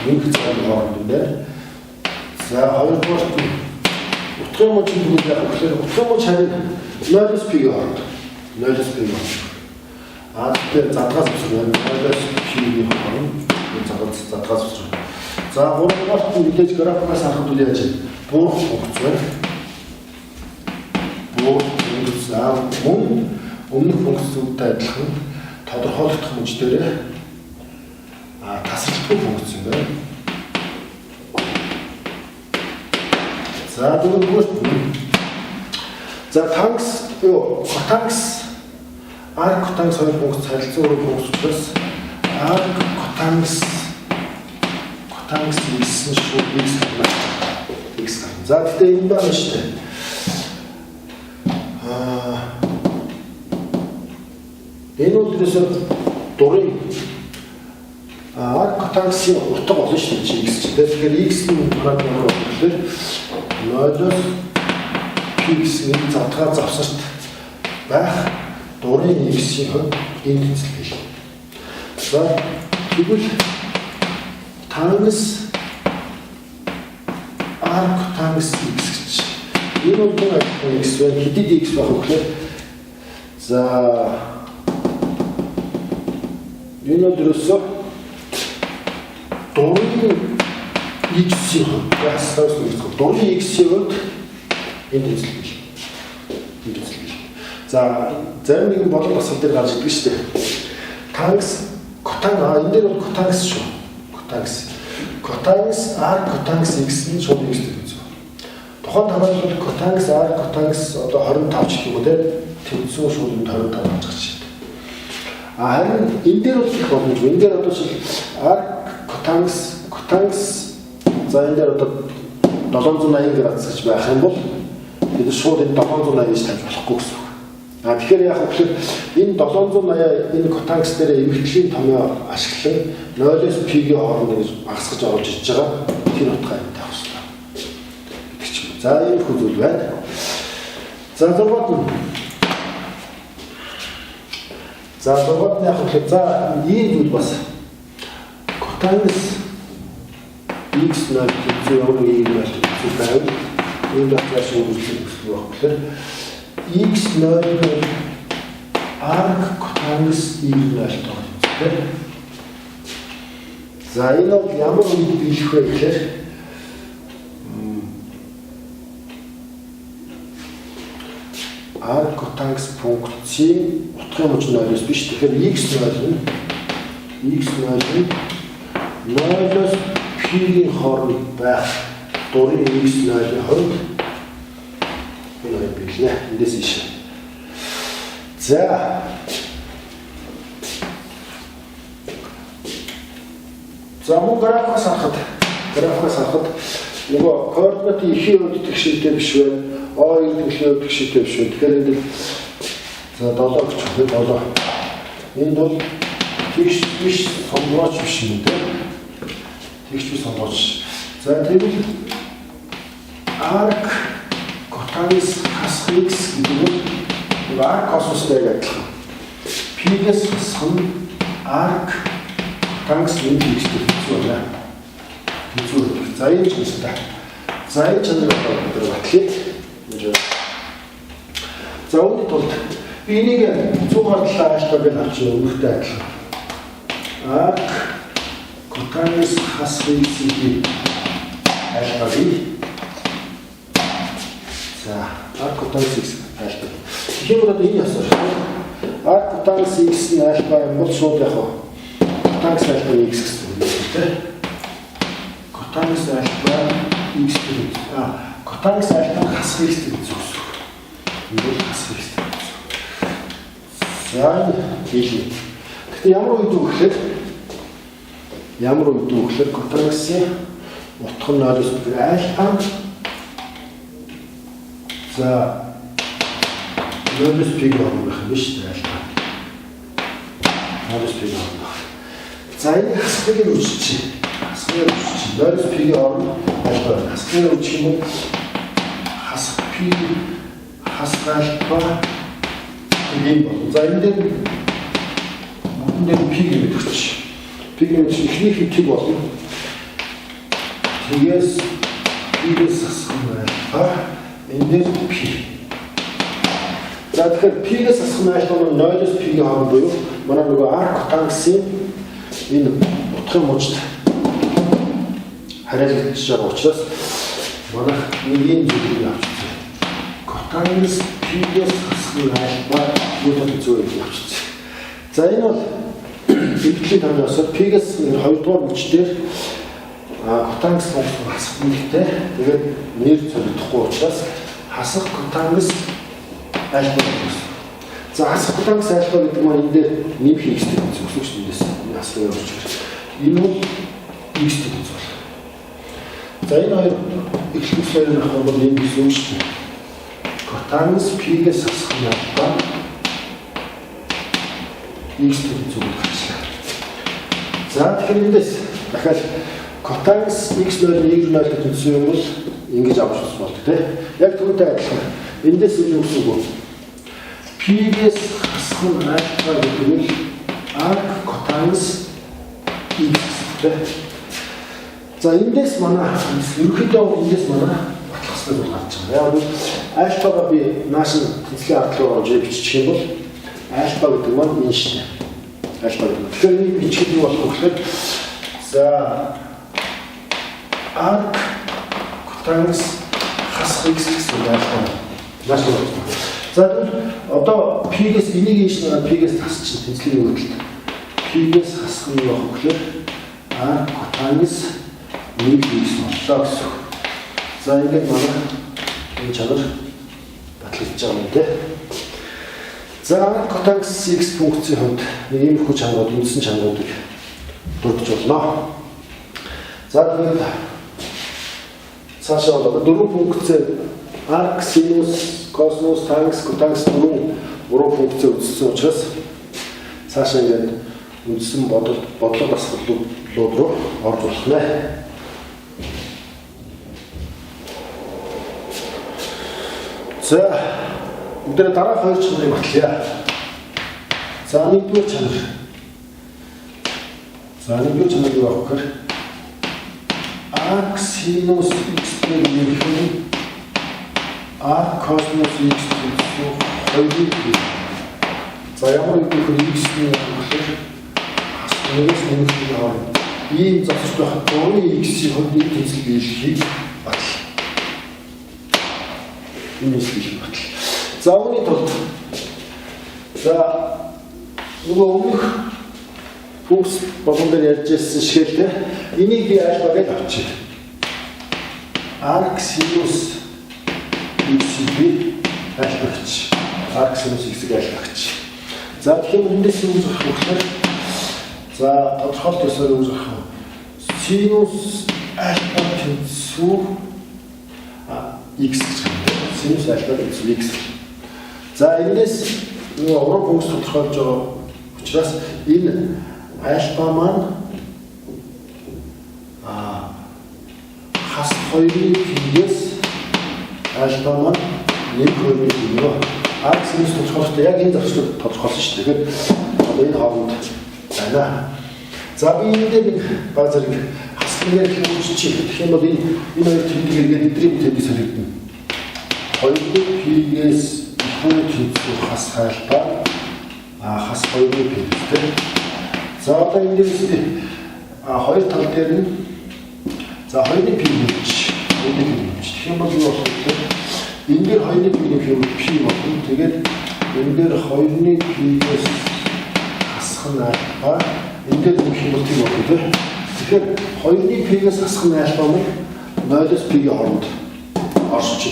нэмэх хязгаар хооронд юм байна. За хоёрдугаарт нь утгын муж нь тэгвэл яах вэ гэхээр утгын муж харин 0-оос p-ийн хооронд. 0-оос p-ийн хооронд. А тэгэхээр задгаас өсөх байна. 0-оос p-ийн хооронд задгаас өсөх. За гуравдугаарт нь мэдээж графикаас харахад үл яаж вэ? Буурах функц байна. Буурах функц мөн өмнөх функцүүдтэй адилхан тодорхойлогдох муж дээрээ тасралтгүй функц юм байна. За дөрөвдүгээрт нь за тангс котангс арк котангс хоёр функц харилцан үр функц учраас арк котангс котангс x нь шууд x гарна. X гарна. За гэхдээ энэ байна шүү дээ. Энэ бол ерөөсөө дурын арк котангсын утга болно шүү дээ x чинь. Тэгэхээр x нь манайд ямар болох вэ гэхээр 0-оос p гэсэн энэ задгаа завсарт байх дурын x-ийн хувьд энэ тэнцэл. За тэгвэл тангс арк тангс x гэж. Энэ бол мөн адилхан x байна. Хэдий x байх вэ гэхээр за энэ бол ерөөсөө дурын x-ийн хувьд гасаас нэгтгэх дурын x-ийн хувьд энэ тэнцэл. Энэ тэнцэл. За зарим нэгэн бодлого дасгал дээр гарч ирдэг шүү дээ. Тангс котан энэ дээр бол котангс шүү. Котангс. Котангс арк котангс x нь шууд x дээр үзв. Тухайн танаал бол котангс арк котангс одоо 25 ч гэх юм уу те тэнцүү шууд энд 25 гарч ирж байна. А харин энэ дээр бол их боломжгүй. Энэ дээр одоо жишээл арк котангс котангс за энэ дээр одоо 780 градус гэж байх юм бол бид шууд энэ 780 гэж тавьж болохгүй гэсэн үг. А тэгэхээр яг хөглөр энэ 780 энэ котангс дээр эмхтлийн томьёо ашиглан 0-оос p-ийн хооронд ингэж багасгаж оруулж иж байгаа тэр утгаа энэ тавих хэрэгтэй гэдэг ч юм. За ийм хүү зүйл байна. За зургаад нь. За зургаад нь яг хөглөр за ийм зүйл бас котангс x0 тэнцүү ямар нэг y0 тэнцүү байвал энэ дотроос үргэлжлэх гэсэн үг байна. X0 нь арк котангс y0 тэнцүү. За энэ бол ямар үед биелэх вэ гэхээр арк котангс функцийн утгын муж 0-оос биш. Тэгэхээр x0 нь 0-оос p-ийн хооронд байх дурын x0-ийн хувьд энэ хоёр биелнэ. Эндээс ийш. За. За мөн графикаас харахад нөгөө координатын эхийн хувьд тэгшинтэй биш байна. O-ийн тэгшийн хувьд тэгшинтэй биш байна. Тэгэхээр энд за 7 гэж байна. 7. Энд бол тэгш биш, сонгооч биш юм дээ. Тэгш биш сонгооч. За тэгвэл арк котангс хасах x гэдэг нь арк косинустай яг адилхан. P-гээс хасах нь арк котангс нэмэх x гэдэг тэнцүү байна. Тэнцүү байдаг. За ийм чанартай. За энэ чанарыг одоо бид нар батлая. За үүний тулд би энийг 100 талаа альфа гэж авчих өмнөхтэй адилхан. Арк котангс хасах x-ийг альфа бий. За арк котангс x альфа. Тэгэх юм бол одоо энэ ясаа шүү. Арк котангс x нь альфа юм бол шууд яг котангс альфа x гэсэн үг юм тийм. Котангс альфа x гэдэг. Котангс альфа хасах x гэдэг гэсэн үг. Энэ бол хасах x гэдэг. За энэ хэлнэ. Гэхдээ ямар үед үг гэхээр котангсын утга нь 0-оос альфа за 0-оос p-г хооронд байх юм биш үү альфа. 0-оос p-г хооронд байх. За энэ хасахыг нь үжиж. Хасахыг үжиж. 0-оос p-гийн хооронд альфа байна. Хасахыг үжих юм бол хасах p P хасах альфа ийм болно. За энэ дээр бүгдэн дээр P гэж өгч. P гэж эхнийх нь тэг болно. Тэгээс P-гээс хасах нь альфа, энэ дээр P. За тэгэхээр P-гээс хасах нь альфа нь 0-оос P-ийн хооронд буюу манай нөгөө арк котангенсын энэ утгын мужид харьяалагдаж байгаа учраас манай нэг ийм зүйлийг авч үзье. Котангенс P-гээс хасах нь альфа юутай зөв явчихсан. За энэ бол эмгэлийн томьёосоор P-гээс хоёрдугаар мөч дээр котангенс функц хасах нэгтэй. Тэгээд нэр солигдохгүй учраас хасах котангенс альфа гэсэн. За хасах котангенс альфа гэдэг маань энэ дээр нэмэх x-тэй гэсэн үг шүү дээ. Энэ хасах явуулж байгаа. Энэ бол x-тэй гэсэн үг. За энэ хоёр эхлэх хоёрын авах бол энэ гэсэн үг шүү дээ. Котангенс P-гээс хасах нь альфа x-тэй гэсэн үг гарчлаа. За тэгэхээр эндээс дахиад котангенс x0 y0 гэж үндсэн юм бол ингэж авч үзэх болдог тийм. Яг түүнтэй адилхан. Эндээс юу гэсэн үг вэ? P-гээс хасах нь альфа гэдэг нь арк котангенс x тийм. За эндээс манай ерөнхийдөө эндээс манай батлах хэрэгтэй зүйл гарч байгаа. Яг нь альфага би нааш нь тэнцлийн ард руу орж бичих юм бол альфа гэдэг маань энэ шүү дээ. Альфа гэдэг. Тэгэхээр энийг бичихэд юу болох вэ гэхээр за арк котангенс хасах x гэсэн үг альфа. Нааш нь байна. За тэгвэл одоо P-гээс энийг ийш нэг P-гээс хасчих тэнцлийн өгөгдөлт. P-гээс хасах нь юу болох вэ гэхээр арк котангенс 1 x боллоо гэсэн үг. За ингээд манай энэ чанар батлагдж байгаа юм тий. За котангенс x функцийн хувьд нэг иймэрхүү чанарууд, үндсэн чанаруудыг дурдж болно. За тэгээд цаашаа бол дөрвөн функц арк, синус, косинус, тангенс, котангенс дөрвөн уран функц үзсэн учраас цаашаа ингээд үндсэн бодлого дасгалууд руу орж болох нэ. За бүгдээ дараах хоёр чанарыг батлая. За нэгдүгээр чанар. За нэгдүгээр чанар юу авах гэхээр арк синус x дээр нэмэх нь арк косинус x гэсэн хоёрын p. За ямар үг гэхээр x-ний гэхээр нэгээс нэмэх нь хооронд ийм зогсож байх 3 x-ийн хувьд нэг тэнцэл биелэхийг батал. Энэ биелэхийг батал. За үүний тулд за нөгөө өмнөх функц болгон дээр ярьж ирсэн шиг л дээ. Энийг би альфа гэж авчир. Арк синус x-ийг би альфа гэж. Арк синус x-ийг альфа гэж. За тэгэхээр эндээс юу гэж авах вэ гэхээр за тодорхойлт ёсоор юу гэж авах вэ? Синус альфа тэнцүү x гэж байна. Синус альфа тэнцүү x. За эндээс нөгөө уран функц тодорхойлж байгаа учраас энэ альфа маань хас 2-ын p-гээс альфа маань 1 2-ын p нөгөө арк синус тодорхойлолтой яг энэ зөрчлөд тодорхойлсон шүү дээ. Тэгэхээр одоо энэ хооронд байна. За би энэ дээр нэг баг зэрэг хаслагаар хөвччих. Тэгэх юм бол энэ хоёр тэмдэг эргээд эдрийн тэмдэг солигдоно. 2-ын p-гээс ихүү тэнцүү хас альфа хас 2-ын p гэдэг. За одоо энэ дээрээс хоёр тал дээр нь за 2-ын p нэмж, 2-ын p нэмж. Тэгэх юм бол юу болох вэ? Энэ дээр 2-ын p нэмэх юм p болно. Тэгээд энэ дээр 2-ын p-гээс хасах нь альфа, энэ дээр нэмэх юм бол тийм болно тийм. Тэгэхээр 2-ын p-гээс хасах нь альфа нь 0-оос p-ийн хооронд оршиж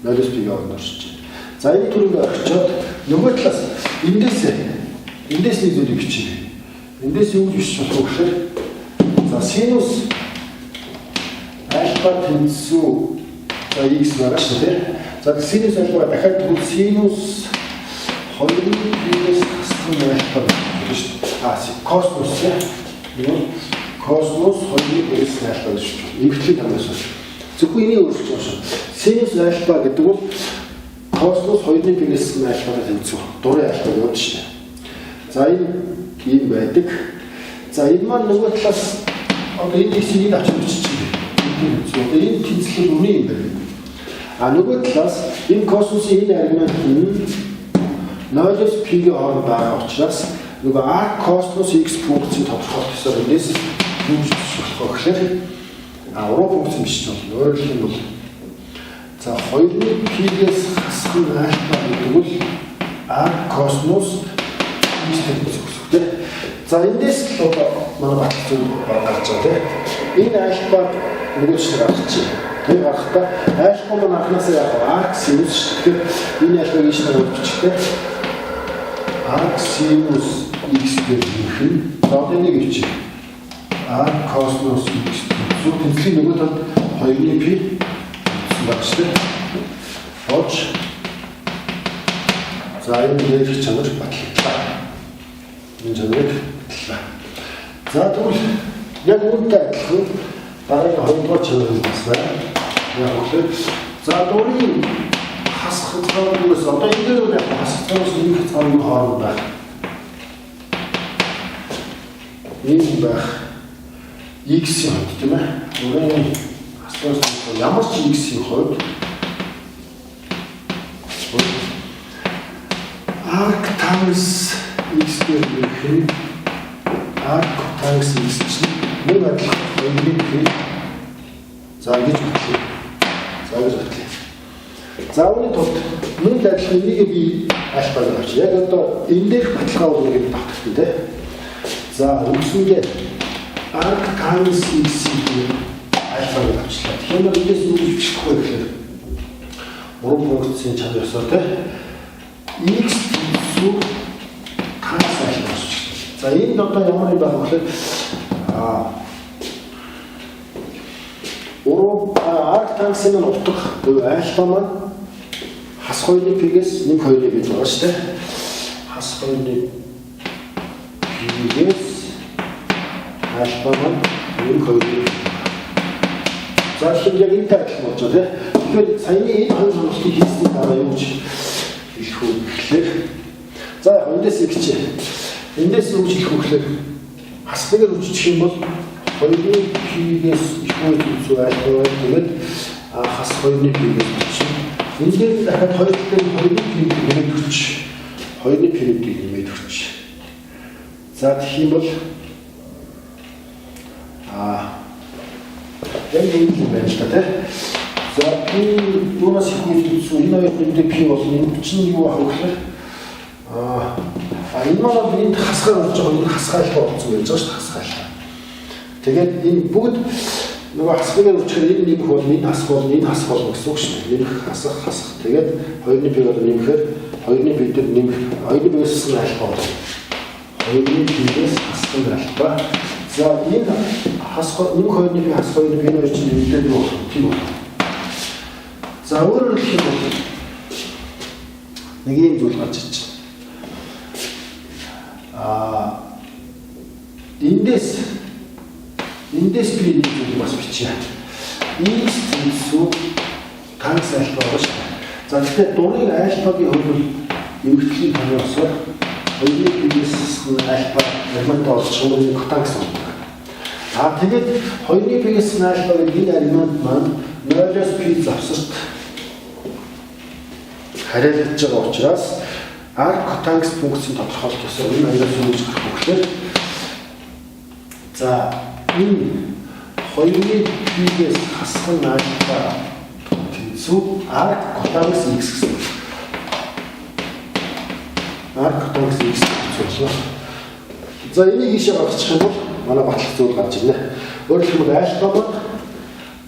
байна. 0-оос p-ийн хооронд оршиж байна. За энэ түрүүнд орчоод нөгөө талаас эндээс нэг зүйлийг бичнэ. Эндээс юу гэж бичиж болох вэ гэхээр за синус альфа тэнцүү за x байгаа шүү дээ. За синус альфа дахиад тэгвэл синус 2-ын p-гээс хасах нь альфа гэж шүү дээ. Косинус тийм. Нөгөө косинус 2-ын p-гээс альфа гэж шүү дээ. Эмгэтгэлийн тамаас. Зөвхөн энийг өөрчилж байгаа шүү. Синус альфа гэдэг бол косинус 2-ны пи-гээс альфатай тэнцүү. Дурын альфа гэдэг шүү. За энэ ийм байдаг. За энэ маань нөгөө талаас одоо энэ x-ийг авч бичиж байна. Одоо энэ тэнцлэл үнэн юм байна. А нөгөө талаас энэ косинусын энэ аргумент нь 0-оос пи-ийн хооронд байгаа учраас нөгөө arc косинус x функцийн тодорхойлолт ёсоор эндээс юу гэж бичих болох вэ гэхээр уруу функц бичиж болно. Өөрөөр хэлэх юм бол за 2-ны пи-гээс хасах нь альфа гэдэг бол arc косинус x тэнцүү гэсэн үг тийм. За эндээс л одоо манай батлах зүйл гарч байгаа тийм. Энэ альфа нөгөө чинь гарч. Тэр гарахдаа альфа маань анхнаасаа яг arc синус шүү. Тэгэхээр энэ альфаг ийш нь бичихтэй. Arc синус x дээр нэмэх нь за одоо энийг бичих. Arc косинус x тэнцүү тэнцлийн нөгөө талд 2-ны пи гэсэн баг шүү дээ. Хож за энэ дээрх чанар батлагдлаа. Энэ чанарыг батлаа. За тэгвэл яг үүнтэй адилхан дараагийн хоёрдугаар чанар нь бас байна. Яг үгээр за дурын хасах хязгаарнаас одоо энэ дээр яг хасах хязгаараас нэмэх хязгаарны хооронд байх. Энэ байх x-ийн хувьд тийм ээ. Дурын хасахаас ямар ч x-ийн хувьд arc tangens x дээр нэмэх нь arc tangens x чинь нэг адилхан 2-ны пи. За ингэж батлая. За ингэж батлая. За үүний тулд нэг адилхан энийг би альфа гэж авчих. Яг одоо энэ дээрх баталгаа бол нэг давтагтана тий. За үндсэндээ arc tangens x-ийг альфа гэж авчлаа. Тэгэхээр эндээс юу гэж бичих вэ гэхээр уран функцийн чанар ёсоор тий x тэнцүү tangens альфа гэж бичих. За энд одоо ямар юм байх вэ гэхээр уруу арк тангенсын маань утга буюу альфа маань хас 2-ны пи-гээс нэмэх 2-ны гэж байгаа шүү дээ. Хас 2-ны пи-гээс альфа маань нэмэх 2-ны. За тэгэхээр яг энэтэй адилхан болж байгаа тийм. Тэгэхээр саяны энэ хоёр сонголтыг хийсний дараа юу гэж хэлэх вэ гэхлээр за яг эндээс их чи. Эндээс юу гэж хэлэх вэ гэхлээр хасныгаар үжчих юм бол 2-ны пи-гээс их үе тэнцүү альфа байна. Тэгээд хас 2-ны пи-гээс бичнэ. Энэ дээр дахиад хоёр талын 2-ны пи-г нэмээд өгч. 2-ны пи-г нэмээд өгч. За тэгэх юм бол яг энэ юм байна л да тий. За пи юунаас их үе тэнцүү энэ хоёр нэмдээ пи болно. Энэ чинь юу ах вэ гэхээр энэ маань энд хасгаар болж байгаа энэ хасгаа альфа болсон гэж байгаа шүү дээ хасгаа альфа. Тэгээд энэ бүгд нөгөө хасхыг өчгөр энэ нэмэх бол энэ хасах бол энэ хасах болно гэсэн үг шүү дээ. Нэмэх хасах хасах. Тэгээд 2-ны пи бол нэмэхээр 2-ны пи дээр нэмэх 2-ны пи-гээс хасах нь альфа болно. 2-ны пи-гээс хасах нь альфа. За энэ хасах нэмэх 2-ны пи хасах 2-ны пи энэ хоёр чинь нэмэгдээд юу болох вэ? Тийм болно. За өөрөөр хэлэх юм бол нэг ийм зүйл гарч ирж байна. Эндээс би нэг зүйл бас бичье. X тэнцүү танс альфа байгаа шүү дээ. За тэгэхээр дурын альфагийн хувьд бол эмгэгдлийн тооны ёсоор 2-ны пи-гээс альфа аргументаа олчих юм бол котангенс болдог. А тэгээд 2-ны пи-гээс альфа гэдэг энэ аргумент маань 0-оос пи завсарт харьяалагдж байгаа учраас арк котангенс функцийн тодорхойлолт ёсоор энэ хоёроос юу гэж гарах вэ гэхээр за энэ 2-ны пи-гээс хасах нь альфа тэнцүү арк котангенс x гэсэн. Арк котангенс x тэнцүү болно. За энийг ийшээ гаргачих юм бол манай батлах зүйл гарч ирнэ. Өөрөөр хэлбэл альфа маань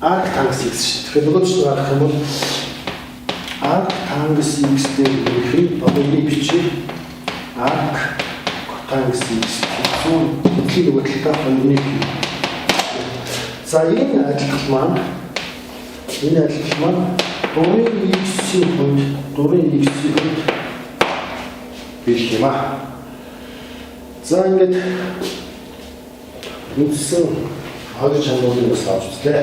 арк тангенс x шүү. Тэгэхээр нөгөө чинь гаргах юм бол арк тангенс x дээр нэмэх нь одоо энийг бичье. Арк котангенс x тэнцүү тэнцлийн нөгөө талдаа 2-ны пи. За энэ адилхан маань дурын x-ийн хувьд биелэх юм аа. За ингээд үндсэн хоёр чанарыг бас авч үзлээ.